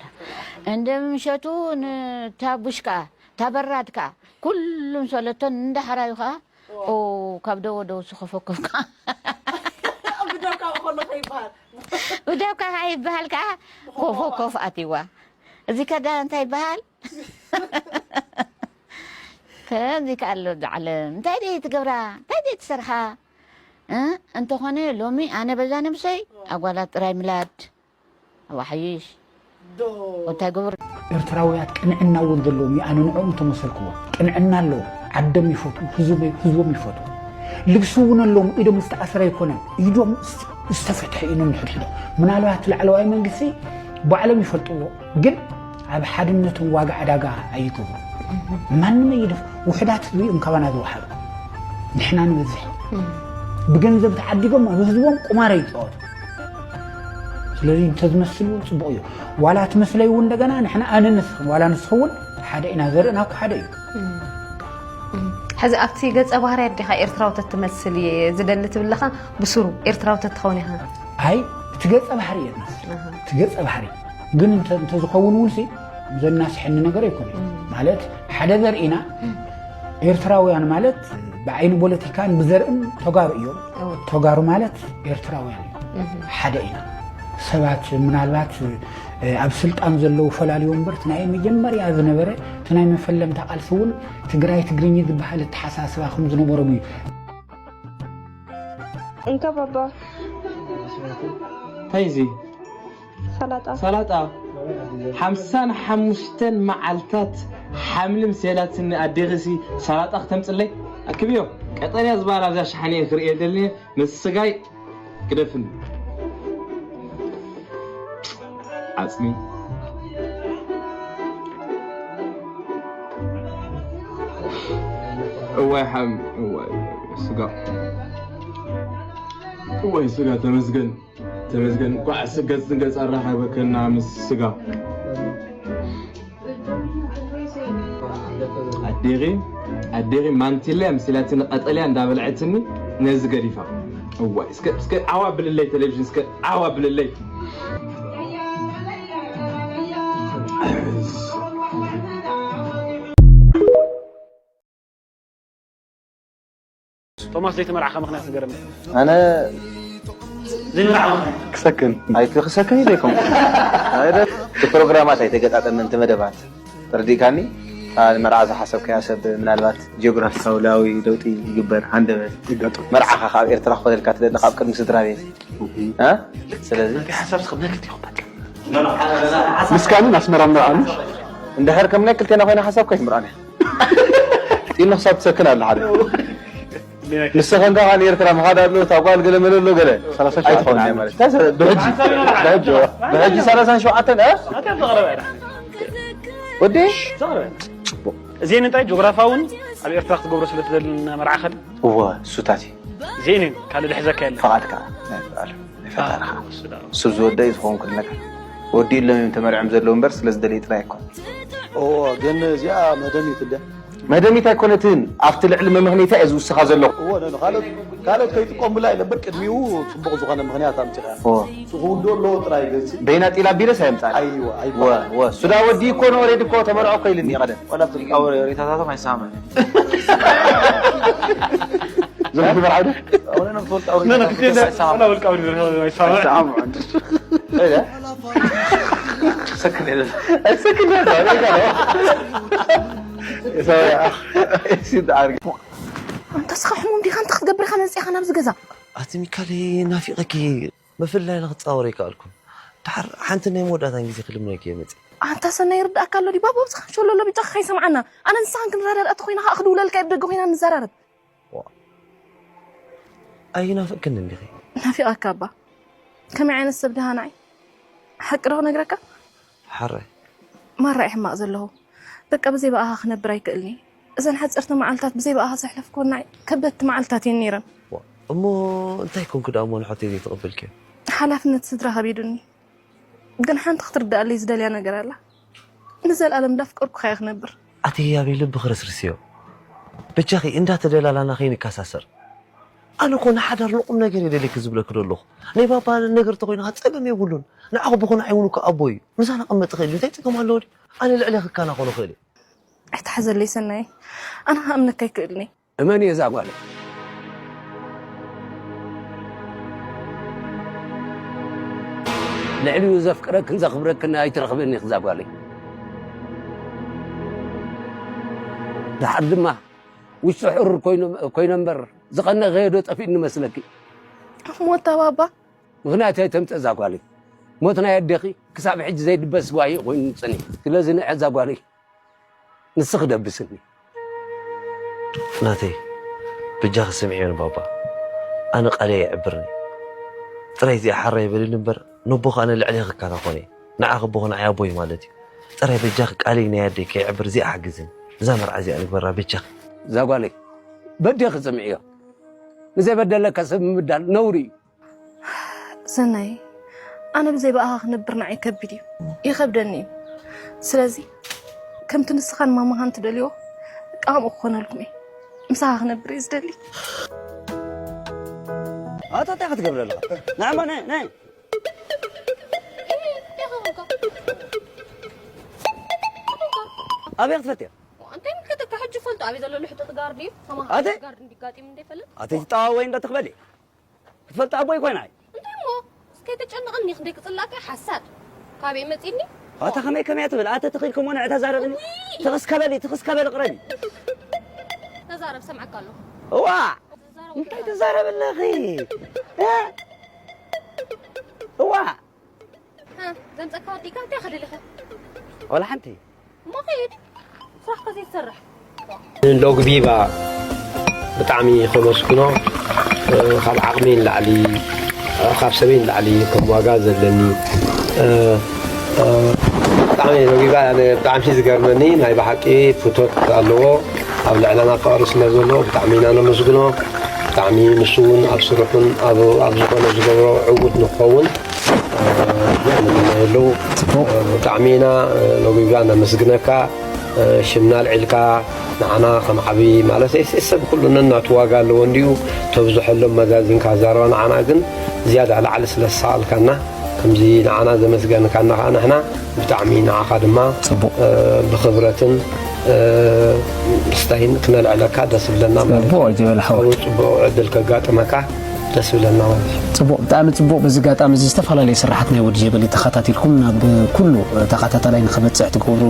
እንደ ምሸቱ ንታ ቡሽ ከኣ፣ እታ በራድ ከኣ፣ ኩሉም ሰለቶን እንዳ ሓራዩ ከኣ፣ እወ። ኦ፣ ካብ ደወ ደው ስኸፈከፍ ከኣ። ብደብካ ከሎ ከይበሃል። ብደብካ ከኣ ይበሃል ከኣ፣ ኮፎ ኮፍ ኣትይዋ። እዚ ከዳ እንታይ ይበሃል? ከምዚ ከኣ ኣሎ እዚ ዓለም። እንታይ ደይ ትገብራ? እንታይ ደይ ትሰርሓ? እ? እንተኾነ ሎሚ ኣነ በዛ ነብሰይ ኣጓላት ጥራይ ምላድ። ኣዋሓይሽ። ዶ። እንታይ ገብር? ኤርትራውያት ቅንዕና እውን ዘለዎም እዩ። ኣነ ንዕኦም ተመሰልክዎ። ቅንዕና ኣለዎ። ዓዶም ይፈትዉ፣ ህዝቦም፣ ህዝቦም ይፈትዉ። ልግሲ እውን ኣለዎም። ኢዶም ዝተኣስረ ኣይኮነን። ኢዶም ዝተፈትሐ እዩ ነንሕድሕዶም። ምናልባት ላዕለዋይ መንግስቲ ባዕሎም ይፈልጥዎ። ግን ኣብ ሓድነቶም ዋጋ ዕዳጋ ኣይገብሩ። ማንም ኣይደፍ-፣ ውሑዳት ህዝቢ እዮም ካባና ዝወሓዱ። ንሕና ንበዝሕ። ብገንዘብ ተዓዲጎም ኣብ ህዝቦም ቁማር ይጻወቱ። ስለዚ እንተዝመስል እውን ፅቡቕ እዩ። ዋላ እቲ ምስለይ እውን እንደገና ንሕና ኣነ ንስኽን ዋላ ንስኽ እውን ሓደ ኢና፣ ዘርእና እኮ ሓደ እዩ። ሕዚ ኣብቲ ገፀ ባህርያት ዲኻ ኤርትራዊ ተትመስል እየ ዝደሊ ትብለኻ? ብስሩ ኤርትራዊ ተትኸውን ኢኻ። ኣይ እቲ ገፀ ባህሪ እየ ዝመስል። እቲ ገፀ ባህሪ ግን እንተ- እንተዝኸውን እውን ሲ ዘናስሐኒ ነገር ኣይኮነ። ማለት ሓደ ዘርኢና ኤርትራውያን ማለት ብዓይኒ ፖለቲካን ብዘርእም ተጋሩ እዮም። ተጋሩ ማለት ኤርትራውያን እዮም። ሓደ ኢና። ሰባት ምናልባት ኣብ ስልጣን ዘለዉ ፈላልዮ እምበር እቲ ናይ መጀመርያ ዝነበረ እቲ ናይ መፈለምታ ቃልሲ እውን ትግራይ ትግርኛ ዝበሃል ኣተሓሳስባ ከም ዝነበሮም እዩ። እንካ ባባ እንታይ እዚ ሰላጣ ሰላጣ ሓምሳን ሓሙሽተን መዓልታት ሓምሊ ምስ የላትኒ ኣዴኺሲ ሰላጣ ክተምፅለይ ኣክብዮ ቀጠንያ ዝበሃል ኣብዛ ሸሓኒ እየ ክርእየ ደልኒ ምስ ስጋይ ግደፍኒ ዓፅሚ እዋይ ሓም እዋይ ስጋ እዋይ ስጋ ተመስገን ተመስገን እንኳዕ ስገፅ ንገፅ ኣራኸበከና ምስ ስጋ ኣዴኺ ኣዴኺ ማንቲለያ ምስ ኢላትኒ ቀጠልያ እንዳበልዐትኒ ነዚ ገዲፋ እዋይ እስከ እስከ ዓዋ ብልለይ ቴሌቪዥን እስከ ዓዋ ብልለይ ቶማስ ዘይተመርዓኻ ምኽንያት ንገረኒ። ኣነ ዘይመርዓኻ ምኽንያት። ክሰክን ኣይት ክሰክን ኢለ ይኮን እቲ ፕሮግራማት ኣይተገጣጠመን እቲ መደባት ተረዲእካኒ። መርዓ ዝሓሰብካያ ሰብ ምናልባት ጂኦግራፊካዊ ለውጢ ይግበር ሃንደበት መርዓኻ ካብ ኤርትራ ክኾነልካ ትደሊ ካብ ቅድሚ ስድራ ቤት እ? ስለዚ ሓሳብ ስኽብ ናይ ክልቲኹም በቃ። ምስካንን ኣስመራ ምርዓኑ እንድሕር ከም ናይ ክልቴና ኮይና ሓሳብካ ይምርዓን ኢልና ክሳብ ትሰክን ኣለ ሓደ ንስኸን ከዓ ንኤርትራ ምኻድ ኣሎ እታ ጓል ገለ መለ ኣሎ ገለ ኣይትኸውን እያ ማለት እንታይ ሰ- ብሕጂ ብሕጂ ብሕጂ ሰላሳን ሸውዓተን እ? ወዲ እዚአን እንታይ ጂኦግራፋውን ኣብ ኤርትራ ክትገብሮ ስለ ትደሊ መርዓኸን እወ እሱታት እዩ እዚአን ካልእ ድሕዘካ የለ ፍቓድካ ናይ ፍቓድ ናይ ፈጣርኻ ስብ ዝወደዩ ዝኾን ኩሉ ነገር ወዲኡ ሎም እዮም ተመርዖም ዘለዉ እምበር ስለ ዝደለዩ ጥራይ ኣይኮን እዎ ግን እዚኣ መደሚት እንደ መደሚት ኣይኮነትን ኣብቲ ልዕሊ መምኽኔታ እየ ዝውስኻ ዘለኹ እዎ ካልኦት ካልኦት ከይጥቀሙላ ኢለ እምበር ቅድሚኡ ፅቡቕ ዝኾነ ምኽንያት ኣምፂኻ እዎ ክውድኦ ኣለዎ ጥራይ ገፂ በይና ጢላ ቢለስ ኣየምፃል ኣይዋ እወ ኣይባል እወ ሱዳ ወዲ ይኮን ወሬድ እኮ ተመርዖ እኮ ኢልኒ ቀደም ወላ ብትልቃወ ሬታታቶም ኣይሰማማዕን ዘምቲ መርዓው ዶ ውልቃዊ ሰክን የለን ኣይሰክን ያ ዛሬ ጋር ኣንታ ስኻ ሕሙም ዲኻ እንታይ ክትገብር ኢኻ መፂእኻ ናብዚ ገዛ ኣቲ ሚካለይ ናፊቐኪ ብፍላይ ንክፃወር ኣይከኣልኩን ድሓር ሓንቲ ናይ መወዳእታን ግዜ ክልምነኪ እየ መፂእ ኣንታ ሰናይ ይርዳእካ ኣሎ ዲባ ቦብስኻ ሸሎ ኣሎ ብጫኻ ከይሰምዓና ኣነ ንስኻን ክንረዳድኣ ተኮይና ከዓ ክድውለልካ እየ ብደገ ኮይና ንዘራረብ ኣይናፍቅክን እንዲኺ ናፊቐካ እባ ከመይ ዓይነት ሰብ ድሃ ንዓይ ሓቂ ዶ ክነግረካ ሓራይ ማራ ሕማቕ ዘለኹ በቃ ብዘይ ብኣኻ ክነብር ኣይክእልኒ እዘን ሓፀርቲ መዓልታት ብዘይ ብኣኻ ዘሕለፍክወን ንዓይ ከበድቲ መዓልታት እየን ነይረን እሞ እንታይ ኮንኩ ደኣ እሞ ንሖተይ ዘይትቕበልክዮ ሓላፍነት ስድራ ከቢዱኒ ግን ሓንቲ ክትርድኣለይ ዝደልያ ነገር ኣላ ንዘለኣለም እንዳፍቀርኩኻ እየ ክነብር ኣቲ ኣበይ ልቢ ክርስርስዮ በጃኺ እንዳተደላላና ከይንከሳሰር ኣነ ኮ ንሓዳር ንቁም ነገር የደልየኪ ዝብለኪ ዶ ኣለኹ ናይ ባባ ነገር ተኮይንካ ፀገም የብሉን ንዓኹ ብኮነ ዓይውኑ ከ ኣቦ እዩ ምሳና ቀመጥ ክእል እንታይ ፀገም ኣለዎ ኣነ ልዕለ ክካና ኮነ ክእል ኣይትሓዘለይ ሰናየ ኣነ ክኣምነካ ኣይክእልኒ እመን እየ እዛ ጓለይ። ልዕሊኡ ዘፍቅረክን ዘኽብረክን ኣይትረኽብን ኢኺ እዛ ጓለይ። ደሓር ድማ ውሽጡ ሕሩር ኮይኑ እምበር ዝቐነኸዮ ዶ ጠፊእኒ መስለኪ? ሞታ ባባ። ምኽንያት ኣይተምፀ እዛ ጓለይ። ሞት ናይ ኣዴኺ ክሳብ ሕጂ ዘይድበስ ጓሂ ኮይኑ ፀኒሑ። ስለዚ ንዐ እዛ ጓለይ ንስኺ ደብስኒ። ናተይ በጃኺ ስምዕዮ ንባባ ኣነ ቃለይ ኣይዕብርን እየ ጥራይ እዚኣ ሓራይ በልኒ እምበር ነቦኺ ኣነ ልዕሌኺ እካ ናኾነ እየ ንዓኺ ኣቦኺ ንዓይ ኣቦይ ማለት እዩ ጥራይ በጃኺ ቃለይ ናይ ኣደይ ከይዕብር እዚኣ ሓግዝኒ እዛ መርዓ እዚኣ ንግበራ በጃኺ እዛ ጓለይ በዴኺ ስምዕዮ ንዘይበደለካ ሰብ ምብዳል ነውሪ እዩ ሰናይ ኣነ ብዘይ ብኣኻ ክነብር ንዓይ ከቢድ እዩ፣ ይኸብደኒ እዩ። ስለዚ ከምቲ ንስኻን ማማኻን ትደልዮ፣ ከምኡ ክኾነልኩም እየ። ምሳኻ ክነብር እየ ዝደሊ። ኣታ እንታይ ክትገብር ኣለኻ? ንዓማ ናይ ናይ ኣበይ ክትፈትያ? እንታይ ምልከተካ? ሕጂ ፈልጦ ኣበይ ዘሎ ልሕቶ ትጋር ድዩ? ከማኻ ኣተ? ጋር እንዲጋጢም እንደ ይፈልጥ? ኣቲ ትጠዋወይ እንዶ ትኽበሊ ክትፈልጥ ኣቦይ ኮይና እንታይ እሞ እስከ ተጨንቐኒ ክንደይ ክጽላእካ ሓሳድ ካበይ መጺኒ? ኣታ ከመይ ከመይ ትብል ኣተ ተኺልኩም ወነ ተዛረብኒ። ትኽስከበሊ ትኽስከበሊ ቅረቢ። ተዛረብ ሰምዓካ ኣለኹ። እዋ እንታይ ተዛረብ ኣለኺ? እ? እዋ ዘምፀካ ወዲካ እንታይ ከደልኻ? ወላ ሓንቲ እሞ ከይድ ስራሕካ ዘይትሰርሕ ሎግቢባ ብጣዕሚ ከመስግኖ ካብ ዓቕሚ ንላዕሊ ካብ ሰበይ ንላዕሊ ከም ዋጋ ዘለኒ ብጣዕሚ ሎግቢባ ብጣዕሚ ዝገርመኒ ናይ ብሓቂ ፍቶት ኣለዎ ኣብ ልዕለና ፍቕሪ ስለ ዘሎ ብጣዕሚ ኢና ነመስግኖ ብጣዕሚ ንሱ እውን ኣብ ስርሑን ኣብ ዝኾነ ዝገብሮ ዕዉት ንክኸውን ኣለዉ ብጣዕሚ ኢና ሎጊጋ ነመስግነካ ሽምና ኣልዒልካ ንዓና ከም ዓብዪ ማለት ሰብ ኩሉ ነናቱ ዋጋ ኣለዎ እንድዩ ተብዝሐሎም መዛዚንካ ዛረባ ንዓና ግን ዝያዳ ላዕሊ ስለ ዝሰኣልካና ከምዚ ንዓና ዘመስገንካና ከዓ ንሕና ብጣዕሚ ንዓኻ ድማ ብኽብረትን ስታይን ክነልዕለካ ደስ ዝብለና ማለት እዩ። ጽቡቕ ዕድል ከጋጥመካ ደስ ዝብለና ማለት እዩ። ጽቡቕ ብጣዕሚ ጽቡቕ። በዚ ኣጋጣሚ እዚ ዝተፈላለዩ ስራሓት ናይ ወዲ ጀበሊ ተኸታቲልኩም ናብ ኩሉ ተኸታታላይ ንኽበፅሕ ትገብሩ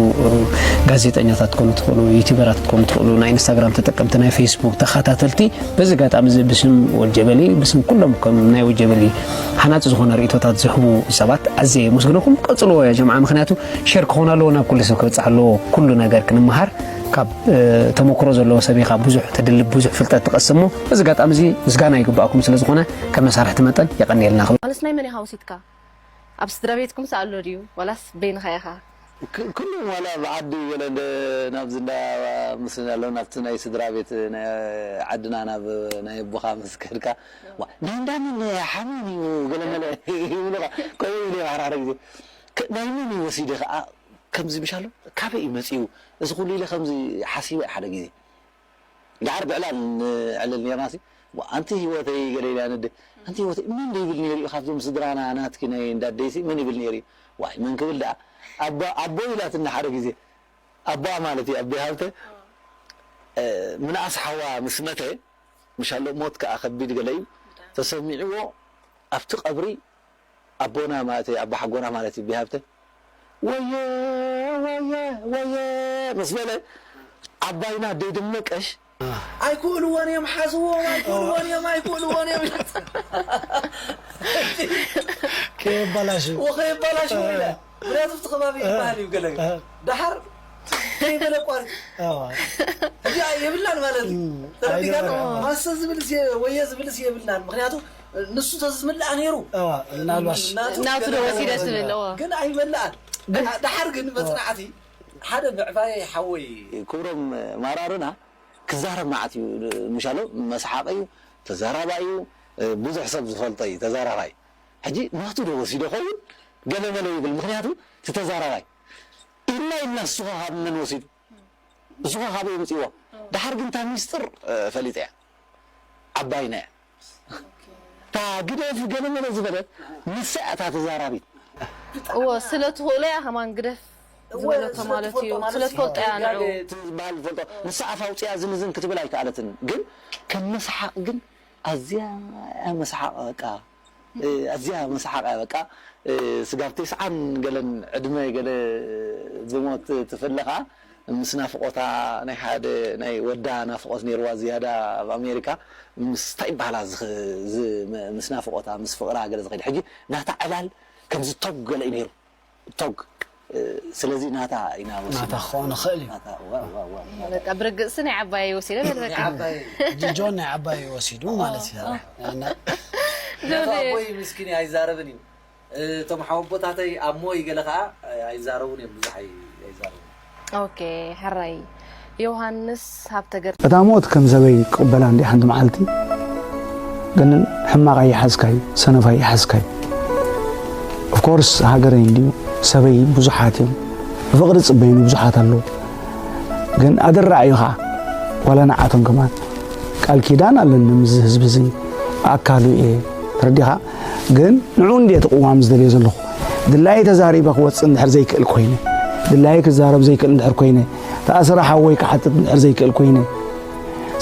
ጋዜጠኛታት ትኾኑ ትኽእሉ፣ ዩቲበራት ክትኮኑ ትኽእሉ፣ ናይ ኢንስታግራም ተጠቀምቲ፣ ናይ ፌስቡክ ተኸታተልቲ በዚ ኣጋጣሚ እዚ ብስም ወዲ ጀበሊ ብስም ኩሎም ከም ናይ ወዲ ጀበሊ ሃናፂ ዝኾነ ርእቶታት ዝህቡ ሰባት ኣዝየ የመስግነኩም። ቀፅልዎ ያ ጀምዓ ምኽንያቱ ሸር ክኾን ኣለዎ ናብ ኩሉ ሰብ ክበፅሕ ኣለዎ ኩሉ ነገር ክንመሃር ካብ ተመክሮ ዘለዎ ሰብ ኢኻ ብዙሕ ተድልብ ብዙሕ ፍልጠት ትቐስም እሞ በዚ ኣጋጣሚ እዚ ምስጋና ይግባኣኩም ስለ ዝኾነ ከም መሳርሕቲ መጠን የቐንየልና ክብል። ዋላስ ናይ መን ኢኻ ወሲድካ? ኣብ ስድራ ቤትኩምስ ኣሎ ድዩ ዋላስ በይንኻ ኢኻ? ኩሎም ዋላ ብዓዲ ገለ ናብዚ እንዳ ምስ ኣሎ ናብቲ ናይ ስድራ ቤት ዓድና ናብ ናይ ኣቦኻ ምስ ከድካ ናይ እንዳምን ሓሚም እዩ ገለመለ ይብሉኻ ከምኡ ኢለ ባሕራረ ግዜ ናይ መን እዩ ወሲደ ከዓ ከምዚ ምሻሎ ካበይ እዩ መፂኡ እዚ ኩሉ ኢለ ከምዚ ሓሲበ ሓደ ግዜ ዳሓር ብዕላል ንዕልል ኔርና ሲ ኣንቲ ህይወተይ ገለ ኢላ ነደ ኣንቲ ህይወተይ መን ይብል ነይሩ እዩ ካብዞም ስድራና ናትኪ ናይ እንዳደይሲ መን ይብል ነይሩ እዩ ዋይ መን ክብል ደኣ ኣቦ ኢላትና ሓደ ግዜ ኣቦኣ ማለት እዩ ኣቦ ሃብተ ምንኣስ ሓዋ ምስ መተ ምሻሎ ሞት ከዓ ከቢድ ገለ እዩ ተሰሚዕዎ ኣብቲ ቀብሪ ኣቦና ማለት ኣቦ ሓጎና ማለት እዩ ቢሃብተ ወየ ወየ ወየ ምስ በለ ዓባይና ደይ ደመቀሽ ኣይክእልዎን እዮም ሓዝዎም ኣይክእልዎን እዮም ኣይክእልዎን እዮም ከየባላሽ ወኸየባላሽ ወለ ምክንያቱ እቲ ከባቢ ይበሃል እዩ ገለ ደሓር ከይበለ ቋሪ እዚኣ የብላን ማለት እዩ ተረዲካ ማሰ ዝብል ወየ ዝብል የብልናን ምክንያቱ ንሱ ተዝምልኣ ነይሩ ምናልባሽ ናቱ ዶ ወሲደ ትብል እዎ ግን ኣይመልኣን ዳሓር ግን መፅናዕቲ ሓደ ምዕባየ ሓወይ ክብሮም ማራርና ክዛረብ መዓት እዩ ምሻሎ መስሓቂ እዩ ተዛራባይ እዩ ብዙሕ ሰብ ዝፈልጦ እዩ ተዛራባይ ሕጂ ናቱ ዶ ወሲዶ ኸውን ገለመለ ይብል ምክንያቱ እቲ ተዛራባይ ኢልና ኢልና ንሱ ኸ ካብ መን ወሲዱ ንሱ ኸ ካበይ ኣምፅእዎ ደሓር ግን እታ ሚስጥር ፈሊጠ እያ ዓባይና እያ እታ ግደፍ ገለመለ ዝበለት ንሳ እያ እታ ተዛራቢት እወ ስለ ትኽእሎ እያ ከማን ግደፍ ዝበለቶ ማለት እዩ ስለ ትፈልጦ እያ ንዑ ዝበሃል ዝፈልጦ ንሳ ኣፍ ኣውፅያ ዝንዝን ክትብል ኣይከኣለትን ግን ከም መስሓቕ ግን ኣዝያ እያ መስሓቕ በቃ ኣዝያ መስሓቕ እያ በቃ ስጋብ ተስዓን ገለን ዕድመ ገለ ዝሞት ትፍለ ከዓ ምስ ናፍቖታ ናይ ሓደ ናይ ወዳ ናፍቖት ነይርዋ ዝያዳ ኣብ ኣሜሪካ ምስ እንታይ ይበሃላ ምስ ናፍቖታ ምስ ፍቕራ ገለ ዝኸይድ ሕጂ ናታ ዕላል ከምዚ ቶግ ገለ እዩ ነይሩ ቶግ ስለዚ ናታ ኢና ናታ ክኾን ይኽእል እዩ በቃ ብርግፅሲ ናይ ዓባየይ ወሲደ በል በቃ ሕጂ ጆን ናይ ዓባየይ ወሲዱ ማለት እዩ ናታ ኣቦይ ምስኪን ኣይዛረብን እዩ እቶም ሓወቦታተይ ኣሞ ይገለ ከዓ ኣይዛረቡን እዮም ብዙሕ ኣይዛረቡ ኦኬ ሕራይ ዮሃንስ ሃብተገር እታ ሞት ከም ሰበይ ክቕበላ እንዲ ሓንቲ መዓልቲ ግን ሕማቕ ኣይሓዝካይ ሰነፍ ኣይሓዝካይ of ኮርስ ሃገረይ እንድዩ፣ ሰበይ ብዙሓት እዮም፣ ብፍቕሪ ዝጽበዩኒ ብዙሓት ኣለዉ። ግን ኣደራዕ እዩ ኸዓ፣ ዋላ ንዓቶም ከማን ቃል ኪዳን ኣለኒ ምስዚ ህዝቢ እዚ፣ ኣካሉ እየ። ተረዲኻ? ግን ንዕኡ እንድየ እቲ ቅዋም ዝደልዮ ዘለኹ። ድላየ ተዛሪበ ክወጽእ እንድሕር ዘይክእል ኮይነ፣ ድላየ ክዛረብ ዘይክእል እንድሕር ኮይነ፣ ተኣስረ ሓወይ ክሓትት እንድሕር ዘይክእል ኮይነ፣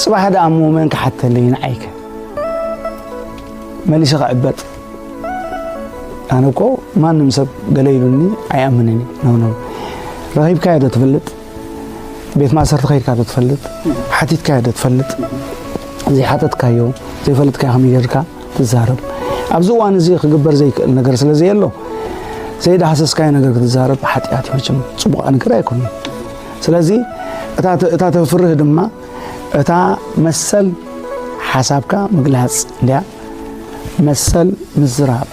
ጽባሕ ደኣ እሞ መን ክሓተለይ ንዓይከ? መሊሰ ክዕበጥ? ኣነ እኮ ማንም ሰብ ገለ ኢሉኒ ኣይኣምንን እዩ። ኖ፣ ኖ። ረኺብካዮ ዶ ትፈልጥ? ቤት ማእሰርቲ ከይድካ ዶ ትፈልጥ? ሓቲትካዮ ዶ ትፈልጥ? ዘይሓተትካዮ፣ ዘይፈለጥካዮ ከመይ ጌርካ ትዛረብ? ኣብዚ እዋን እዚ ክግበር ዘይክእል ነገር ስለ ዘየሎ፣ ዘይዳህሰስካዮ ነገር ክትዛረብ ሓጢኣት እዩ። መቸም ጽቡቕ ነገር ኣይኮነን። ስለዚ እታ ተ-፣ እታ ተፍርህ ድማ እታ መሰል ሓሳብካ ምግላጽ እንድያ። መሰል ምዝራብ፣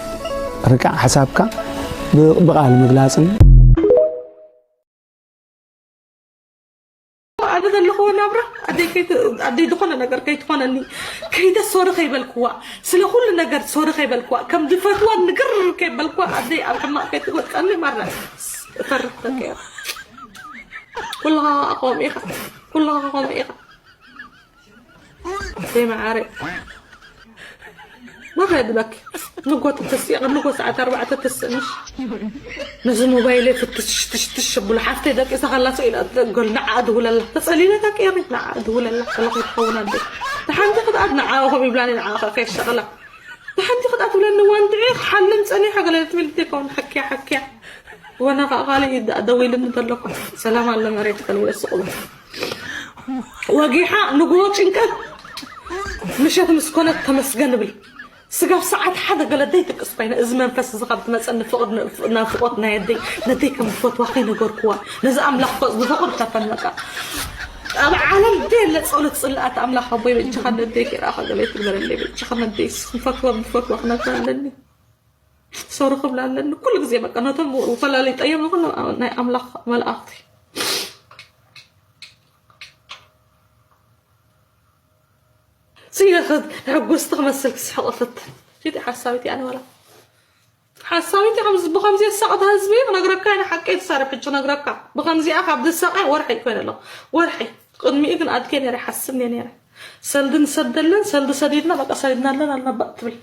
ርቃዕ ሓሳብካ ብ-፣ ብቓል ምግላጽን። ኣነ ዘለኽዎ ናብራ ኣደይ ከይት-፣ ኣደይ ዝኾነ ነገር ከይትኾነኒ፣ ከይደ ሶሪ ከይበልክዋ፣ ስለ ኩሉ ነገር ሶሪ ከይበልክዋ፣ ከም ዝፈትዋ ንግር ከይበልክዋ፣ ኣደይ ኣብ ሕማቕ ከይትወድቀኒ ማራ እፈርህ ተቀየር። ኩልኻ ከምኡ ኢኻ፣ ኩልኻ ከምኡ ኢኻ። ኣደይ መዓረይ። መኸ ድበኪ ንጎ ትተስኢ፣ ንጎ ሰዓት ኣርባዕተ ተስእንሽ። ነዚ ሞባይለይ ፍትሽ ትሽ ትሽ ብሎ ሓፍተይ ደቂሳ ከላ ሰው ኢላ ገል ንዓ ድውለላ። ተጸሊለ ተቀይሪ ንዓ ድውለላ። ከላ ከይትኸውን ኣደይ። ተሓንቲ ክትኣት ንዓ ኹም ይብላኒ ንዓ ከ ከይሸቕላ። ተሓንቲ ክትኣት ብለኒ ዋንድዒ ክሓልም ጸኒሐ ገለ ትብል ደይከውን ሓኪያ ሓኪያ። ወና ኸዓ ካልእ እዩ ደዊልኒ ዘሎ እኮ። ሰላም ኣሎ መሬት ከልወ ስቕ በል። ወጊሓ ንግሆ ጭንቀት ምሸት ምስ ኮነት ተመስገን እብል። ስጋብ ሰዓት ሓደ ገለ ዘይጥቅስ ኮይነ፣ እዚ መንፈስ እዚ ካብ ዝመጸኒ ፍቕሪ ን-፣ ናፍቖት ናይ ኣደይ፣ ነደይ ከም ዝፈትዋ ከይነገርክዋ፣ ነዚ ኣምላኽ እኮ ብፍቕሪ ተፈነቃ። ኣብ ዓለም ደየለ ጸሎት ጽልኣት ኣምላኽ ኣቦይ በጃኻ ነደይ ከይረኣኻ ገለ ይትግበረለይ በጃኻ ነደይ ንፈትዋ ብፈትዋ ክነግራ ኣለኒ። ሶሪ ክብላ ኣለኒ። ኩሉ ግዜ በቃ ነቶም ፈላሊጠዮም ንኹሎም ናይ ኣምላኽ መላእኽቲ። ስኢለ ክሕጉስቲ ክመስል ክስሕቕ እፍትን። ሽቲ ሓሳዊት እያ ንበላ። ሓሳዊት እያ፣ ከምዚ ብኸምዚ የሳቕታ ህዝቢ ክነግረካ እየ፣ ንሓቀይ ትዛረብ ሕጂ ክነግረካ። ብኸምዚኣ ካብ ዝሳቐ ወርሒ ኮይነ ኣለኹ። ወርሒ። ቅድሚኡ ግን ኣድገ ነይረ፣ ሓስብ እየ ነይረ። ሰልዲ ንሰደለን፣ ሰልዲ ሰዲድና፣ በቃ ሰዲድናለን ኣለና፣ ባእ ትብል።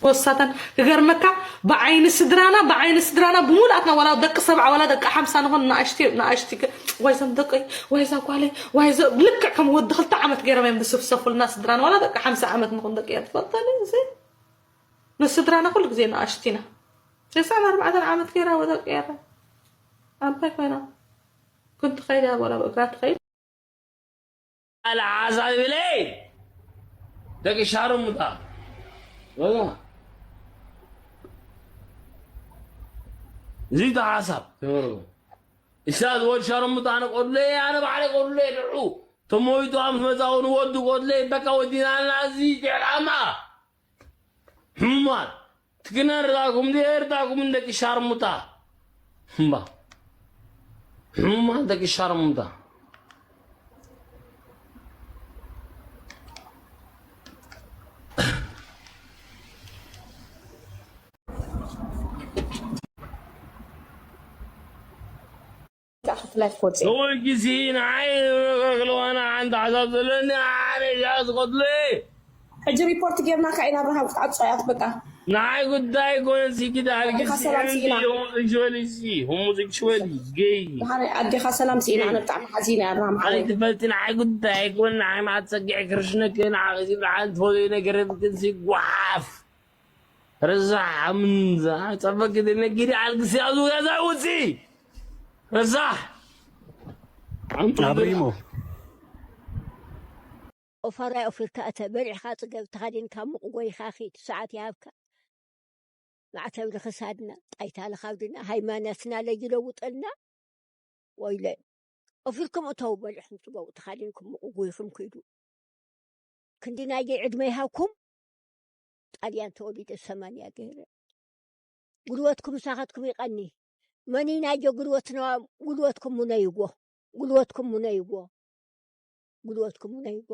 ወሳተን ክገርመካ፣ ብዓይኒ ስድራና፣ ብዓይኒ ስድራና ብምሉኣትና፣ ዋላ ደቂ ሰብዓ፣ ዋላ ደቂ ሓምሳ ንኹን፣ ንኣሽቲ፣ ንኣሽቲ ክ-፣ ዋይዞም ደቀይ፣ ዋይዛ ጓለይ፣ ዋይዞ፣ ልክዕ ከም ወዲ ክልተ ዓመት ገይሮም እዮም ዝስፍሰፉልና ስድራና፣ ዋላ ደቂ ሓምሳ ዓመት ንኹን ደቂ እያ ትፈልጠኒ፣ እዚ ንስድራና ኩሉ ግዜ ንኣሽቲ ኢና። ተስዓን ኣርባዕተን ዓመት ገይራ ወደቂ እያ። ኣንታይ ኮይና? ክንትኸይድ እያ፣ ዋላ ብእግራ ትኸይድ። ኣልዓዛር ይብለይ ደቂ ሻርሙጣ። ወላ። እዚ ተሓሳብ። እሳ ዝወድ ሻርሙጣ ኣነ ቆድለየ፣ ኣነ ባዕለይ ቆድለየ ድዑ። ተሞይቱ ኣምስ መጻኡ ንወዱ ቆድለየ፣ በቃ ወዲናና እዚ ጀራማ። ሕሙማት። ትክነርዳኩም ዲኤርዳኩም ደቂ ሻርሙጣ። እምባ። ሕሙማት ደቂ ሻርሙጣ። ክፍላይ ኮጽ። ሰዎች ጊዜ ንዓይ ክለዋና ሓንቲ ሓሳብ ዘለኒ ኣነ ጃዝ ቆድለ። ሕጂ ሪፖርት ጌርናካ ኢና፣ ኣብርሃም ክትዓጾ እያ በቃ። ንዓይ ጉዳይ ኮነ ሲኪዳ ኣዴኻ ሰላም ስኢና። ሆሞሴክሹዋል ሲ፣ ሆሞሴክሹዋል ሲ፣ ጌይ። ብሓሪ ኣዴኻ ሰላም ስኢና፣ ኣነ ብጣዕሚ ሓዚነ እየ ኣብርሃም ሓወይ። ኣይ ትፈልቲ ንዓይ ጉዳይ ኮነ ንዓይ ማት ጸጊዐ ክርሽነክ ንዓኺ ዝብልዓል ትፈልዮ ነገር የብልክን ሲ ጓፍ። ረሳሕ ኣምንዛ ጸበክ ነጊዲ ኣልግሲ ኣዙ ያዛ ውጺ። ረሳሕ። ኣንቱ ኣብሪሞ። ኦፋራይ ኦፊርካ እተ በሊዕኻ ጽገብ ተኸዲንካ ሙቕ ጎይኻ ኺድ ሰዓት ይሃብካ። ማዕተብ ልኽሳድና፣ ጣይታ ልኻብድና፣ ሃይማኖትና ለይለውጠልና። ወይለ። ኦፊርኩም እተው በሊዕኹም ጽገቡ ተኸዲንኩም ሙቕ ጎይኹም ኪዱ። ክንዲ ናየይ ዕድመ ይሃብኩም። ጣልያን ተወሊደ ሰማንያ ገይረ። ጉልበትኩም ምሳኻትኩም ይቐኒ። መን እዩ ናዮ ጉልበትና፣ ጉልበትኩም ሙነይዎ። ጉልበትኩም ሙነይዎ። ጉልበትኩም ሙነይዎ።